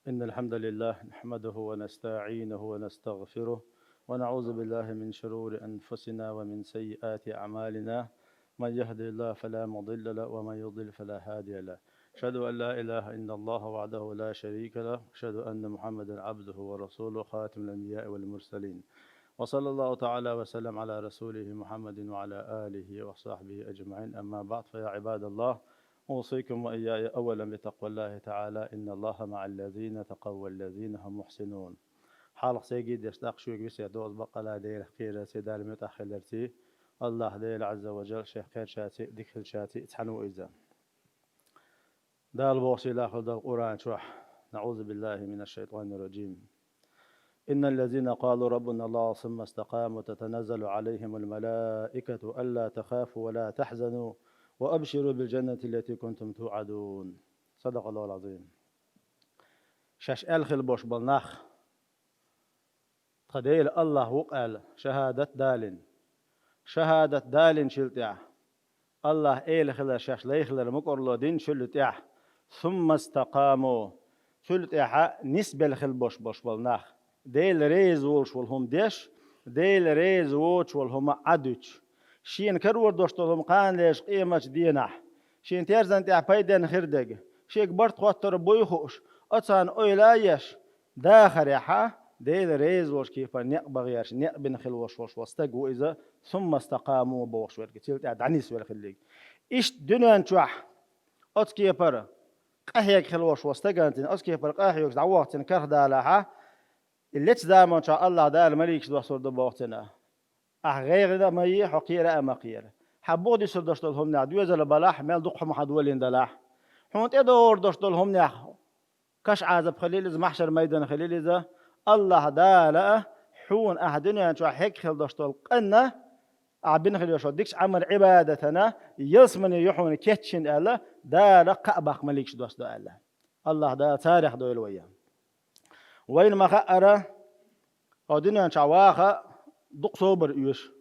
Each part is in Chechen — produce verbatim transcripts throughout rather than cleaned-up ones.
إن الحمد لله نحمده ونستعينه ونستغفره، ونعوذ بالله من شرور أنفسنا ومن سيئات أعمالنا. من يهد الله فلا مضل له، ومن يضلل فلا هادي له. أشهد أن لا إله إلا الله وحده لا شريك له، أشهد أن محمدا عبده ورسوله، خاتم الأنبياء والمرسلين. وصلى الله تعالى وسلم على رسوله محمد وعلى آله وصحبه أجمعين. أما بعد، فيا عباد الله، أوصيكم وإياي أولا بتقوى الله تعالى، إن الله مع الذين اتقوا والذين هم محسنون. Хьалха сайга деш, тӀаккха шуьга весет ду аз, бакъ ала Делах кхерарца, Дала муьтӀахь хиларца, АллахӀ Дела Ӏазза ва Жалла шех кхерчарца, дика хилчарца цхьаьна ву иза. Дала боху сийлахь долу Къуръан чохь: أعوذ بالله من الشيطان الرجيم. إن الذين قالوا ربنا الله ثم استقاموا تتنزل عليهم الملائكة ألا تخافوا ولا تحزنوا وأبشروا بالجنة التي كنتم توعدون. صدق الله العظيم. Шаьш аьлла хилла болуш болу нах, тхан Дела АллахӀ ву-кх аьлла, шахӀадат далийна. ШахӀадат далийначул тӀаьхьа, АллахӀ Эла хилар шаьш лай хилар мукӀарло динчул тӀаьхьа, ثم استقاموا, цул тӀаьхьа нисбелла хилла болуш болуш болу нах, Дела реза волуш волу хӀума деш, Дела реза воцуш волу хӀума Ӏадуьтуш, шена карор долуш долу хӀума кханалерчу къематчу денахь, шен терзан тӀехь пайденна хир дерг, шега барт хоттур буй хууш, оцарна ойла а еш, дахарехьа, Дела реза волчу кепара некъ бан гӀерташ, некъ бина хилла волуш волу стаг ву иза, ثم استقاموا бохуш верг, цул тӀаьхьа дӀанисвелла хилларг. Иштта дуьнен чохь оцу кепара къахьега хилла волуш волу стагана цуьнан, оцу кепара къахьоьгуш дӀавоху цуьнан карх далахьа, и лечу заман чохь АллахӀ Дала маликаш доссур ду боху цуьнан. Ахьа гӀайгӀана а ма е, хьо кхера а ма кхера. Хьан буха дисур долуш долу хӀуманех доьзал балахь, мел дукха хӀума хьан долийна далахь. Хьуна тӀедогӀур долуш долу хӀуманех каш Ӏазап хилийла иза, махьшар майдан хилийла иза, АллахӀ Дала а хьуна ахьа дуьнен чохь хьегна хилла долуш долу къанна, ахьа бина хилла йолуш йолу дикачу Ӏамал-Ӏибадатана ялсамане ю хьуна кечйина аьлла, Дала кхаъ баккха маликаш доссадо аьлла. АллахӀ Дала царех дойла вай. Вайна ма-хаъара, хӀо дуьнен чохь ваха дукха собар оьшу.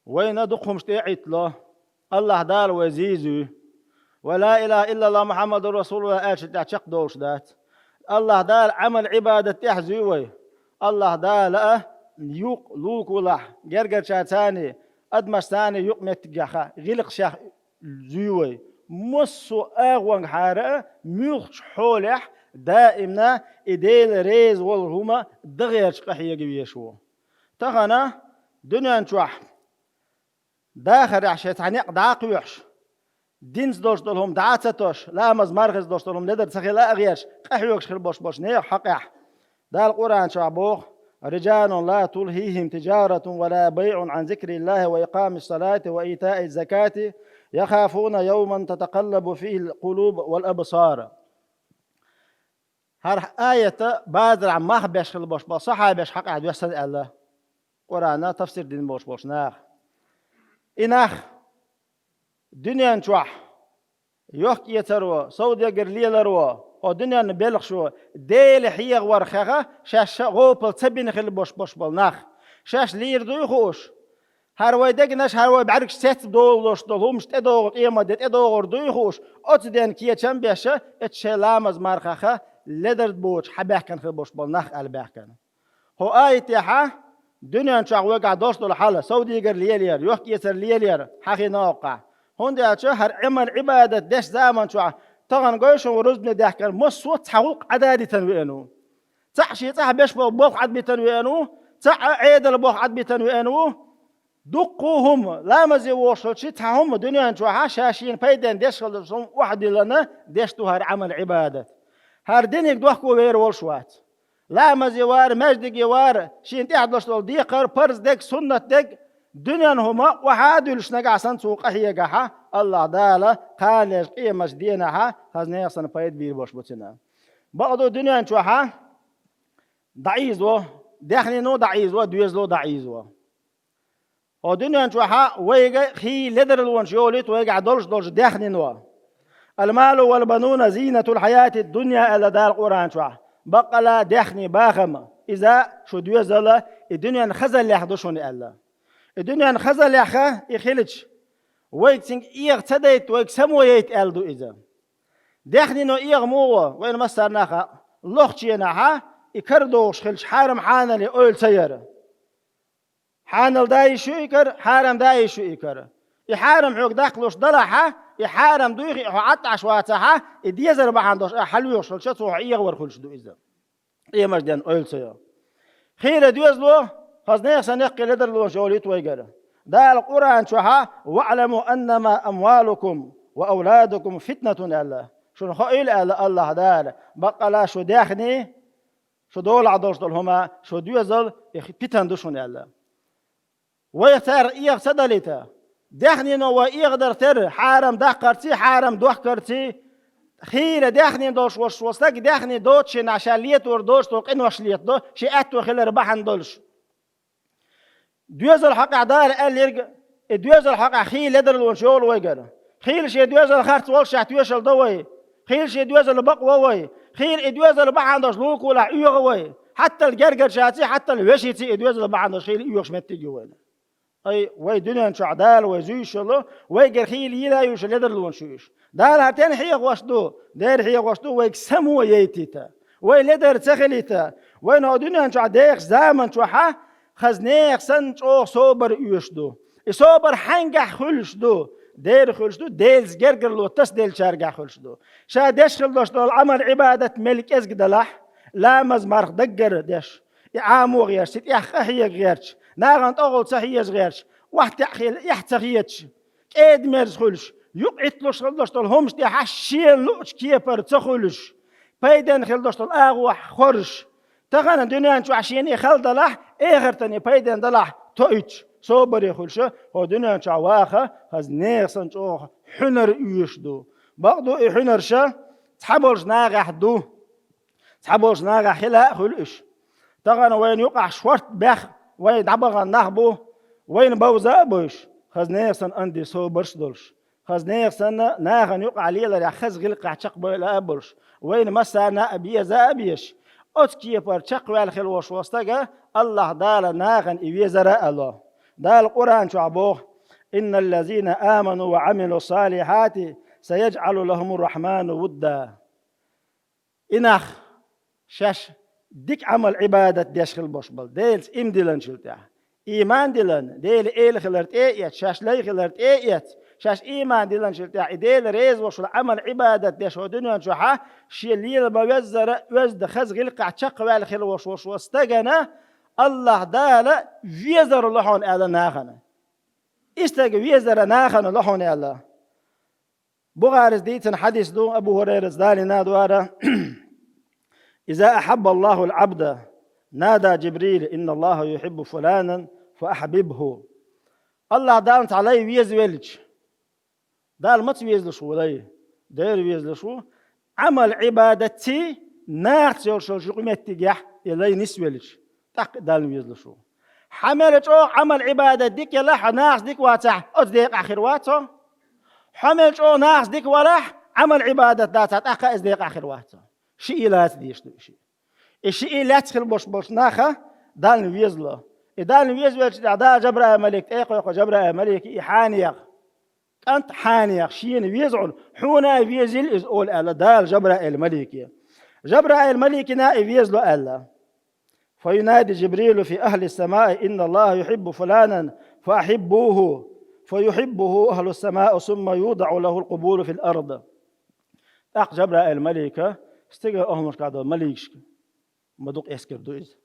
Вайна дукха хӀумаш тӀе а Ӏиттало, АллахӀ Дала вай зийзуьй. Ва ла илаха иллаллахӀ Мухьаммадур Расулуллах аьллачул тӀаьхьа чекхдолуш дац. АллахӀ Дала Ӏамал-Ӏибадат тӀехь зуьй вай. АллахӀ Дала а юкъ лулкулахь, гергарчарцани, адамашцани юкъ меттигеха, гӀиллакхашех зуьй вай. Массо а агӀонгахьара а, муьлххачу хьолехь даимна и Дела реза волу хӀума дан гӀерташ къахьега везаш ву. Тахана дуьнен чохь дахарехь шайн цхьа некъ дӀа а кхоьхьуш, динца долуш долу хӀума дӀа а ца тосуш, ламаз-мархица долуш долу хӀума ледар ца хила а гӀерташ, къахьоьгуш хир болуш болчу нехан хьокъехь Дала Къуръан чохь боху: رجال لا تلهيهم تجارة ولا بيع عن ذكر الله وإقام الصلاة وإيتاء الزكاة يخافون يوما تتقلب فيه القلوب والأبصار. ХӀара аята базарахь мах беш хилла болуш болу сахьабеш хьокъехь доьссина аьлла, Къуръана тафсир дина болуш болчу наха. И нах дуьнен чохь йохк-эцаро, совдегар леларо, хӀо дуьненна белхашо Дела хьехавар хеха, шаьш ша гӀопал ца бина хилла болуш болуш болу нах. Шаьш лийр дуй хууш? ХӀара вай дегнаш, хӀара вай бӀаьргаш цецбдолуш долу хӀумаш тӀедогӀу, къемат де тӀедогӀур дуй хууш, оцу ден кечам беша, эцу шайн ламаз-мархаха ледард боцуш хьабаьхкина хир болуш болу нах аьлла баьхкина. ХӀо аятехьа, дуьнен чохь вайгахь долуш долу хьал, совдегар лелаяр, йохк-эцар лелаяр, хьахийна оккхахь. ХӀунда аьлча хӀара Ӏамал-Ӏибадат деш заман чохь, тахана гой шуна рузбане даьхкина, массо а цхьа гӀуллакх Ӏададитан веана ву. ЦаӀ шен цӀахь беш болу болх Ӏадбитан веана ву, цаӀ а Ӏедал болх Ӏадбитан веана ву. Дуккха хӀума, ламазе вошалчи цхьа хӀума дуьнен чохьа ша шена пайден деш хилла долуш хӀума охьадиллана деш ду хӀара Ӏамал-Ӏибадат. ХӀара диниг дохко вер волуш вац. Ламазе вара, маьждиге вара, шена тӀехь долуш долу декхар, парз дерг, суннат дерг, дуьнен хӀума охьа а дуьллуш нагахь санна цо къахьегахьа, АллахӀ Дала кханалерчу къематчу денахьа хаза нехан санна пайда бийр болуш бу цуьнан. Бакъду дуьнен чохьа дӀаийзаво, даьхнино дӀаийзаво, доьзало дӀаийзаво. ХӀо дуьнен чохьа вайга хий ледарлонаш йолуьйту вайгахь долуш долчу даьхнино. Алмалу вал бануна зийнатул хьаятид дунья аьлла Дала Къуръан чохь. Баккъала даьхни бахам, иза шу доьзала, и дуьнен хазаллех ду шуна аьлла. И дуьнен хазаллеха и хилча, вайга цинга эгӀа ца дайта, вайга само яйта аьлла ду иза. Даьхнино эгӀа муха, вайна массарна а хаьа. лохченахьа, и кара дохуш хилча хьарам хьанал я ойла ца яра. Хьанал да йиш ю и кара, хьарам да йиш ю и кара. И хьарам хьоьга даккхалуш далахьа, и хьарам дуйхи хьо Ӏатташ вацахьа, и дезар бахьана долуш а хьалоьхуш хилча, цо хьо эгӀавар хуьлуш ду иза. Къемаш ден ойла ца йо. Хийра доьзало, хаза нехан санна яккхий ледарлонаш йолуьйту вайгара. Дала Къуръан чохьа: «ВаӀламу аннама амвалукум ва авладукум фитнатун», – аьлла. Шуна хоийла аьлла Аллахь Дала, баккъала шу даьхни, шу долахь долуш долу хӀума, шу доьзал, и питан ду шуна аьлла. Вайх цара эгӀа ца далийта, даьхнино вай эгӀадар терра, хьарам даккхарций, хьарам дохкарций, хийра даьхни долуш волуш волу стаг даьхни доцучу шинахь ша летор доцуш долу къинош летадо, шен аьтто хилар бахьана долуш. Доьзал хьокъехь Дала аьлларг, и доьзал хьокъехь хийла ледарлонаш йолу вайгара. Хийла шен доьзал харц волушехь тоьшалла до вай. Хийла шен доьзал бакъ во вай. Хийла и доьзал бахьана долуш лулкулахь оьгӀа вай. Хьаттал гергарчаций, хьаттал вешиций и доьзал бахьана долуш хийла оьгӀуш меттиг ю вайна. Ай, вай дуьнен чохь Дала вай зуьйш йолу, вайгара хийла йийла а юьйш ледарлонаш ю уьш. Дала хӀара тен хьехош ду, дера хьехош ду, вайга само яйтийта. Вай ледар ца хилийта. Вайна хӀо дуьнен чохь дехаш заман чохьа, хаза нехан санна чӀогӀа собар оьшуш ду. И собар хьаьнгахь хуьлуш ду? Дера хуьлуш ду, Делаца гергарло тасаделлачаьргахь хуьлуш ду. Ша деш хила долуш долу Ӏамал-Ӏибадат мел кӀезиг далахь, ламаз-марха даггара деш, и Ӏамо гӀерташ, и тӀех къахьега гӀерташ, нахана тӀогӀал ца хьежа гӀерташ, охьатаьӀа хила эхь ца хеташ, кӀеда-мерза хуьлуш, юкъ Ӏитталуш хила долуш долу хӀумаш тӀехь шена луучу кепара ца хуьлуш, пайденна хила долуш долу агӀо хоржуш, тахана дуьнен чохь шена и хала далахь, эхартана и пайденна далахь тоуьйтуш, собаре хуьлуша, хӀо дуьнен чохь ваха, хаза нехан санна чӀогӀа хьуьнар оьшуш ду. Бакъду и хьуьнарша цхьаболчу нахехь ду. Цхьаболчу нахехь хила а хуьлу уьш. Тахана вайна юкъахь шорта бехк вай дӀабахана нах бу, вайна бовза а бовзуш, хаза нехан санна анди собарш а долуш. Хаза нехан санна нахана юкъахь леларехь хаза гӀиллакхехь чекхбевлла а болуш, вайна массарна а беза а безаш, оцу кепара чекхваьлла хила волуш волу стага Аллахь Дала нахана и везара а ло. Дала Къуръан чохь боху: «Инналлазина аману ва Ӏамилу салихьати саяджӀалу лахумур-Рахьману вудда». И нах, шаьш дика Ӏамал-Ӏибадат деш хила болуш болу, Делаца иман диллинчул тӀаьхьа, иман диллина, Делан эла хилар тӀе а эцна, шаьш лай хилар тӀе а эцна, шаьш иман диллинчул тӀаьхьа, и Дела реза волуш волу Ӏамал-Ӏибадат деш хӀо дуьнен чохьа, шен лела ма-веззара, оьзда хаза гӀиллакхехь чекхваьлла хила волуш волуш волу стагана Аллахь Дала везар ло хьуна аьлла нахана. И стаг везар нахана ло хьуна аьлла. Бухарис дийцина хьадис ду, Абу ХӀурайрас далийна дуара: «Иза ахьаббаллахул Ӏабда, нада Джибрил: „Инналлаха юхьиббу фуланан, фа ахьбибху“». Аллахь Дала цхьа лай везавелча, Дала маца везалуш ву лай? Дера везалуш ву. Ӏамал-Ӏибадатций, нахаца йолуш йолу жукъа меттигехь и лай нисвелча, тӀаккха Далла везалуш ву. Хьо мел чӀогӀа Ӏамал-Ӏибадат дика елахь, хьо нахаца дика вацахь, оцу декъахь хир вац хьо. Хьо мел чӀогӀа нахаца дика валахь, Ӏамал-Ӏибадат дацахь, тӀаккха иза декъахь хир вац хьо. Шиъ лаца дезаш ду и шиъ. И шиъ лаьцна хила болуш болчу наха Далла везало. И Далла везавелча тӀехь Дала Жабраил-малик тӀе а кхойкху, Жабраил-малик и хьанех, кӀант хьанех, шена веза хьуна, хьуна а везийла иза олу аьлла Дала Жабраил-малике. Жабраил-маликина и везало аьлла. فينادي جبريل في أهل السماء: «إن الله يحب فلانا فأحبوه، فيحبه أهل السماء، ثم يوضع له القبول في الأرض». ТӀаккха Жабраил-малика стиган охмашкахь долу маликашка ма дукха эскар ду иза.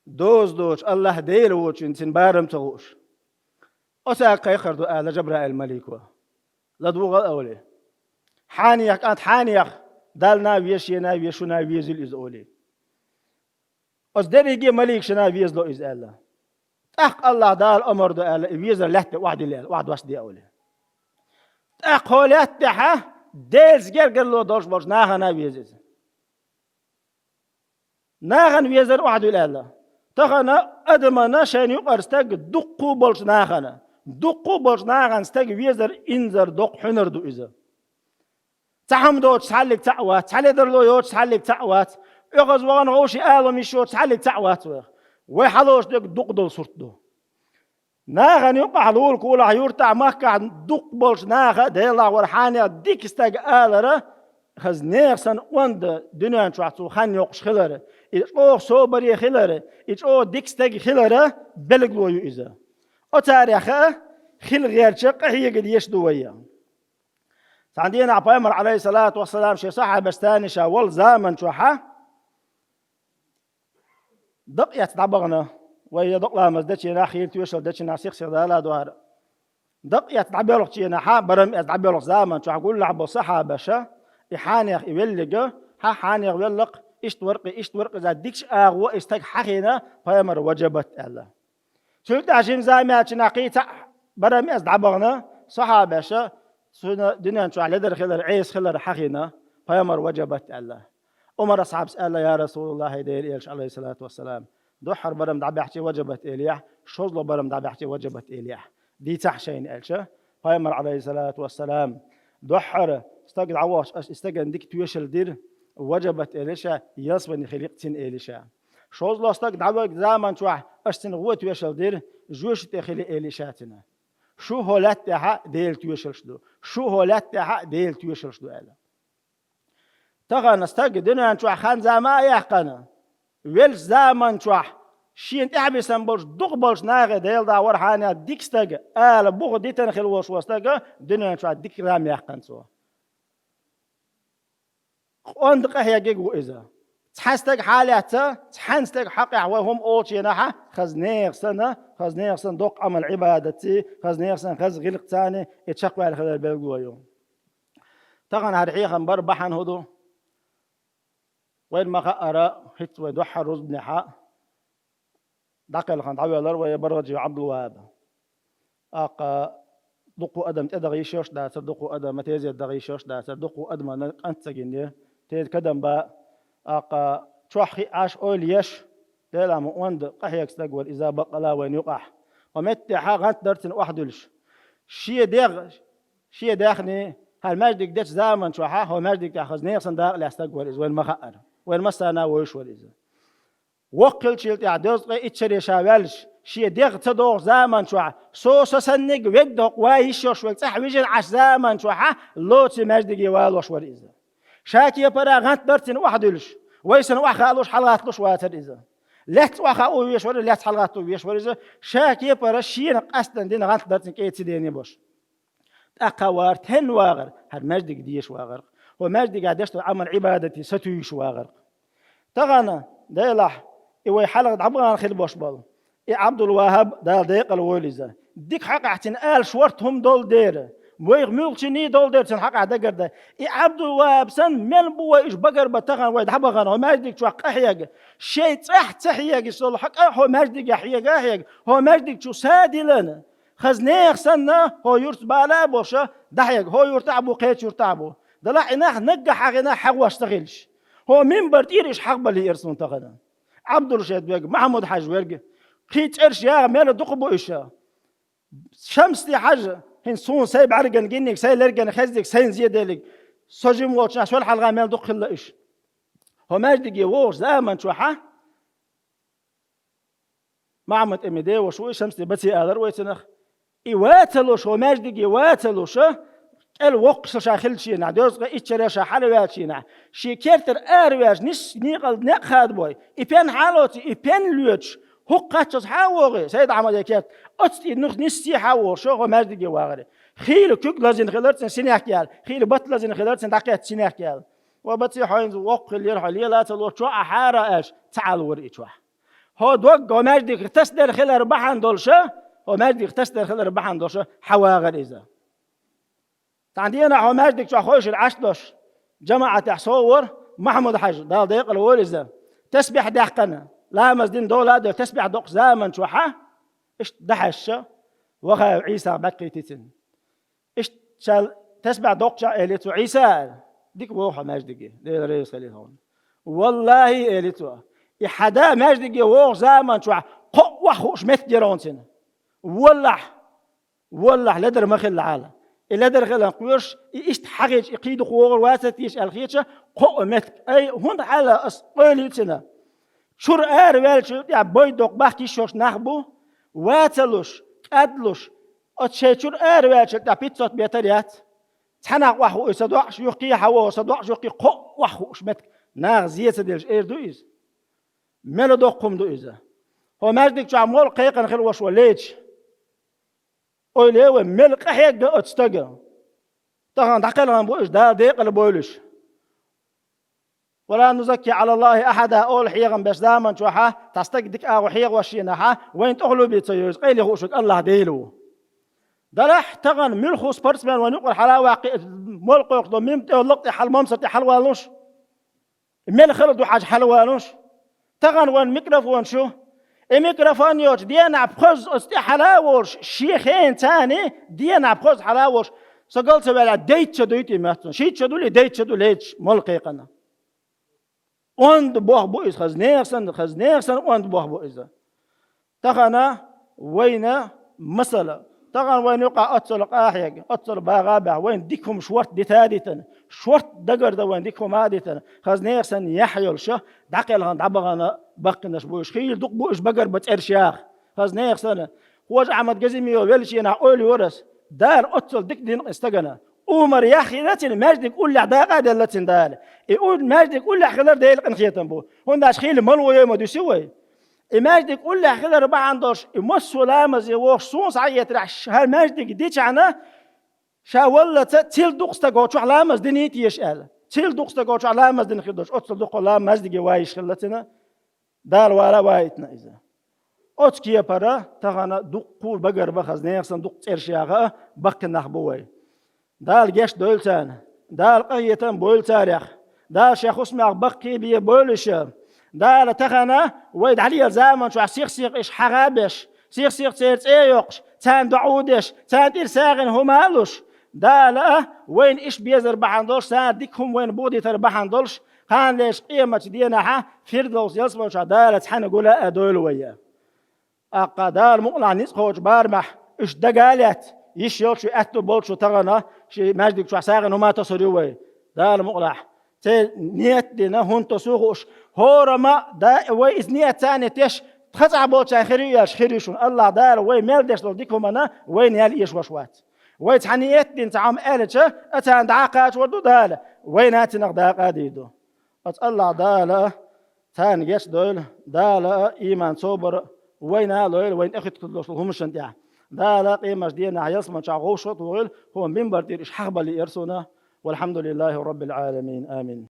Доза доцу Аллахь Дела воцучун цуьнан барам ца хууш. Оцаьрга кхайкхар ду аьлла Жабраил-малико. ЛадугӀал а олий. Хьанех, кӀант хьанех, Далла а веза, шена а веза, шуна а везийла иза олий. Оцу дерриге а маликашна а везало иза аьлла. ТӀаккха Аллахь Дала омар до аьлла, и везар лаьтта охьадилла аьлла, охьадоссаде олий. ТӀаккха хьо лаьттахьа, Делаца гергарло долуш болчу нахана а веза иза. Нахана везар охьадуьйла аьлла. Тахана адамана шайна юкъара стаг дуккху болчу нахана. Дуккху болчу нахана стаг везар инзар доккха хьуьнар ду иза. Цхьа хӀума доцуш цхьаллиг цхьаъ вац, цхьа ледарло йоцуш цхьаллиг цхьаъ вац, оьгӀаз вахана вовшийн алам йиш йоцуш цхьаллиг цхьаъ вац вайх. Вай хьалоцу дерг дукха долу сурт ду. Нахана юкъахь лулахь, юртахь, махкахь дуккха болчу наха а, Делахь вара хьанех дика стаг алара, хаза нехан санна онда дуьнен чохь цо хан йоккхуш хилар, и чӀогӀа собаре хилар, и чӀогӀа дика стаг хилар белгало ю иза. Оцарех а хила гӀерташ къахьега дезаш ду вай. Цхьана дийнахь пайхамар, Ӏалайхиссалату вассалам, шен сахьабашца ша волу заман чохь дакъа эцна дӀабахана, вай я дакъа ламаз дечу хенахь, хийла тоьшалла дечу хенахь, сих-сиха дала а дохьара. Дакъа эцна дӀабоьлхучу хенахь, барам эцна дӀабоьлхучу заман чохь гуллехь болу сахьабаша, и хьенех и велларг, хьан хьенех велла-кх, иштта вара-кх, иштта вара-кх иза, дикачу агӀор и стаг хьахийна, пайхамар, ваджабат аьлла. Цул тӀаьхьа жима зама яьлча кхин цхьаъ барам эцна дӀабахана, сахьабаша, цуьнан дуьнен чохь ледара хилар, Ӏеса хилар хьахийна, пайхамар, ваджабат аьлла. Ӏумар асхьабас аьлла: «Я Расулаллахь, хӀай Делан элча, Ӏалайхиссалату вассалам, дуьххьара барам дӀабаьхча ваджабат элехь, шозлагӀа барам дӀабаьхча ваджабат элехь, дийцахь шайна», аьлча, пайхамар, Ӏалайхиссалату вассалам: «Дуьххьара стаг дӀавахча, аса и стагана дика тоьшалла дира, ваджабат элира ша, ялсамани хили-кх цуьнан элира ша. ШозлагӀа стаг дӀавахча заман чохь аса цуьнан вон тоьшалла дира, жоьжахати тӀе хили элира ша цуьнан. Шу хӀокху лаьтта тӀехь Делан тоьшаллаш ду, шу хӀокху лаьтта тӀехь Делан тоьшаллаш ду», аьлла. Тахана стаг дуьнен чохь хан-зама а яьккхина, веллачу заман чохь шена тӀаьхьа висина болчу дукхахболчу нахе, Делан да, вара хьенех дика стаг ала буха дитина хила волуш волу стаг дуьнен чохь дика зама яьккхина цо. Къонда къахьегнарг ву иза. Цхьа стаг хьалаьцна, цхьана стеган хьокъехь вай хӀума олучу хенахь, хаза нехан санна, хаза нехан санна доккха Ӏамал-Ӏибадатций, хаза нехан санна хаза гӀиллакхцаний и чекхваьлла хилар белгало ю. Тахана хӀара хьехам бар бахьана хӀун ду? Вайна ма-хаъара, хӀинца вай дуьххьара рузбанехь дӀакхелхина дӀавоьллера вай БаргӀаджиев Ӏабдулвахьаб. ТӀаккха дуккха адам тӀедахьа йиш йолуш дацара, дуккха адам тезета дахьа йиш йолуш дацара, дуккха адамна кӀант ца гина, теза кадам бан. ТӀаккха чохь хиъна Ӏаш, ойла еш, Делахь ма онда къахьегна стаг вара иза баккъала вайна юкъахь. ХӀокху меттехь гӀант дара цуьнан охьадуьллуш. Шен дегӀ, шен даьхни, хӀара маьждиг дечу заман чохь, хӀокху маьждиг тӀехь хаза нехан санна дакъа лаьцна стаг вара иза, вайна ма-хаъара. Вайна массарна а вевзаш вара иза. Воккха хиллачул тӀаьхьа дезткъе итт шаре ша ваьлча, шен дегӀ ца догӀучу заман чохь, со, со санниг вегга доккха ван йиш йолуш верг цӀахь вижина Ӏаш заман чохь, лоций маьждиге валош вара иза. Ша кепара гӀант дара цуьнан охьадуьллуш, вай санна охьахаалуш, хьалагӀатталуш вацара иза. Лаьцна охьахаа везаш вара, лаьцна хьалагӀатта везаш вара иза. Ша кепара шена къастана дина гӀант дара цуьнан кӀеда ца дене беш. ТӀаккха вара стенна вагӀар, хӀара маьждиг деша вагӀар-кх. ХӀокху маьждигехь деш долу Ӏамал-Ӏибадатий сатуьйсуш вагӀар-кх. Тахана, Делахь, и вай хьалха дӀабахана хила беш болу и Ӏабдулвахьаб, Дала декъала войла иза. Дика хьокъехь цуьнан ала шорта хӀума долу дера, вайх муьлххачунний долу дера цуьнан хьокъехь дагардан. И Ӏабдулвахьаб санна мел бу вай уьш багарбан тахана вай дӀабахана, хӀокху маьждиг чохь къахьегна. Шайн цӀахь ца хьегаш долу хьо кӀант хӀокху маьждигехь хьегна а хьегна, хӀокху маьждиг чу са а диллина. Хаза нехан санна, хӀокху юьртахь бала а болуш, дӀахьегна, хӀокху юьртахь а бу, кхечу юьртахь а бу. Делахь и нах наггахь хьахийна хьахош ца хилча. ХӀокху минбар тӀера уьш хьахбала лиира суна тахана. Ӏабдулрашид верг, Махьмуд-Хьаьжа верг, кхин цӀераш яха мел дукха бу уьш. Шамсди-Хьаьжа, хӀинца суна сайн бӀаьргана гинниг, сайн лергана хезниг, сайна зен деллиг, со жима волчу наха сол хьалха мел дукха хилла уьш. ХӀокху маьждиге вогӀучу заман чохь Махьмуд-Эмин деваша ву и, Шамсди-Баци алара вай цунах. И ван ца луш, хӀокху маьждиге ван ца луш, кӀел воккхуш ша хиллачу хенахь, дезткъе итт шаре ша хьалаваьллачу хенахь, шен кертара араваьлча, нисса некъал некъ хадабой, и пен хьалоций, и пен лоьцуш, хӀокху кхаччалц хьан а вогӀий, Сайд-Ахьмадан керта, оцу тӀе нух ниссе хьан а вогӀуш, хӀокху маьждиге вагӀара. Хийла куьг лазийна хилар цуьнан синехк яьлла, хийла бат лазийна хилар цуьнан дӀакхетта синехк яьлла. Ва Баци, хьо хӀинца воккха хиллера, хьо лела а ца луш, чохь а хьара аьлча, ца Ӏалавора и чохь. ХӀокху дог хӀокху маьждигах тасадар хилар бахьана долуш, хӀокху маьждигах тасадар хилар бахьана долуш, хьан вагӀара иза. Цхьана дийнахь хӀокху маьждиг чохь хойшина Ӏаш долуш, жамаӀатехь сов вара Махьмуд-Хьаьжа, Дала декъала войла иза. Тасбихь даьккхина, ламаз дина дола а делла, тасбихь доккхучу заман чохь, иштта дӀахьаьжча, вахара Ӏийсах бӀаьрг кхийтира цуьнан. Иштта ша тасбихь доккхучохь элира цо: «Ӏийса, — аьлла, — дика вогӀу хьо маьждиге, Дела реза хуьлийла хьуна». «ВаллахӀи, — элира цо, — и хьан да маьждиге вогӀучу заман чохь кхоъ охьахууш меттиг яра хьуна цуьнан. ВаллахӀи, валлахӀи, ледар ма хилла хьала. И ледар хиларна кхоьруш, и иштта хьахийча, и кхин дукха вогӀур вацара теша аьлла хеташ, кхоъ меттиг. Ай, хӀунда хьала ас ойла йицина? Чуьра араваьллачул тӀаьхьа бойда доккха бахка йиш йолуш нах бу, ван ца луш, кӀадлуш, оцу шайн чуьра араваьллачул тӀаьхьа пятьсот метр яц. Тхьанах охьахуу сан доӀаш юхкий, хьавогӀу сан доӀаш юхкий, кхоъ охьахууш меттиг. Наха зе ца делаш эр ду иза. Мел доккха хӀума ду иза. ХӀо маьждиг чохь молла кхайкхина хила ваша ван леча. Ойла е вай, мел къахьегна оцу стага. Тахана дӀакхелхина бу уьш, Дала декъала бойла уьш. «Ва ла нузакки Ӏала Аллахи ахьада», олу хьехам беш заман чохьа, цхьа стаг дика агӀо хьехош шенахьа, вайна тӀехула бен ца йоьжу, къайле хууш верг Аллах Дела ву. Делахь, тахана муьлхха спортсмен вайна юкъара хьала а ваккхий, молла кхойкху долу мим тӀе, лакха тӀе хьала, мамсар тӀе хьалавалуш. Мел хала ду хьажа хьалавалуш. Тахана вайн микрофон шу. И микрофон йоцу денахь пхозза оцу тӀе хьала а волуш, шен хенан царний денахь пхозза хьала а волуш, со гал ца ваьлла, дейтта ша дуй те моьтту. Шийтта ша ду ли, дейтта ша ду лецаш, молла кхайкхина. Онда бох бу иза, хаза нехан санна, хаза нехан санна онда бох бу иза. Тахана вайна, масала, тахана вайна юкъахь оццул къахьега, оццул багӀа а баьхьа, вайна дика хӀума шорта дита а дитина, шорта дагардан вайна дика хӀума а дитина, хаза нехан санна яхь йолуша, дӀакхелхина, дӀабахана баккхинарш бу уьш. Хийла дукха бу уьш багарбан цӀераш яха, хаза нехан санна. Хож-Ахьмад Газимиев веллачу хенахь ойла йора ас, Дала оццул дика дина кхин стагана. Умар яхь хилла цуьнан, маьждиг уллехь дакъа а делла цуьнан Дала. И у-, маьждиг уллехь хилар Делан къинхетам бу. ХӀунда аьлча хийла мало йой ма дуьсу вай. И маьждиг уллехь хилар бахьана долуш, и массо а ламазе вохуш суна схьаэцарехь, ш-, хӀара маьждиг дичахьана, ша валлалца цил дукха стага чохь ламаз дина теша аьлла. Цил дукха стага чохь ламаз дина хир долуш, оццул дукха ламаз маьждиге ван йиш хилла цуьнан, Дала вала а ваийтина иза. Оцу кепара тахана дуккха багарбан, хаза нехан санна дуккха цӀераш яха а баккхина нах бу вай. Дала гечдойла царна. Дала къахетам бойла царех. Дала шен хӀусамех баккхий бен бойла уьш. Дала тахана вай дӀалела заман чохь сих-сиха уьш хьагӀ а беш, сих-сиха церан цӀе а йоккхуш, царна доӀа а деш, царна тӀера сагӀина хӀума а луш, Дала а вайна иштта безар бахьана долуш, царна дика хӀума вайна бухадитар бахьана долуш, кхана леш къематчу денахьа Фирдовс ялсамани чохь Дала цхьаьна гула а дойла вай. ТӀаккха Дала мукъалахь ницкъ кхочу барамехь, уьш дага а лаьцна, йиш йолчу, аьтто болчу тахана шен маьждиг чохь сагӀина хӀума а тосур ю вай. Дала мукъалахь, церан ниет а дина, хӀунда тосу а хууш, хӀорамма а, да, вай иза ниет царна теш, тхан цӀахь болчарна хир ю аьлча, хир ю шуна. Аллах Дала вай мел деш долу дика хӀуманна вайна ял эшош вац. Вай цхьа ниет а дина, цхьа хӀума аьлча, а царна дӀа а кхачор ду Дала, вайна а цунах дакъа а дийр ду. Оцу Аллах Дала царна гечдойла, Дала а, ийман, собар а вайна а лойла, вайна тӀехуьттур долуш долу хӀуманашна тӀехь. Дала къематчу денахь ялсамани чохь вовшах а тухийла, хӀун минбар тӀера уьш хьахбалла лиъара суна. Валхьамдулиллахи Раббил Ӏаламин. Амин.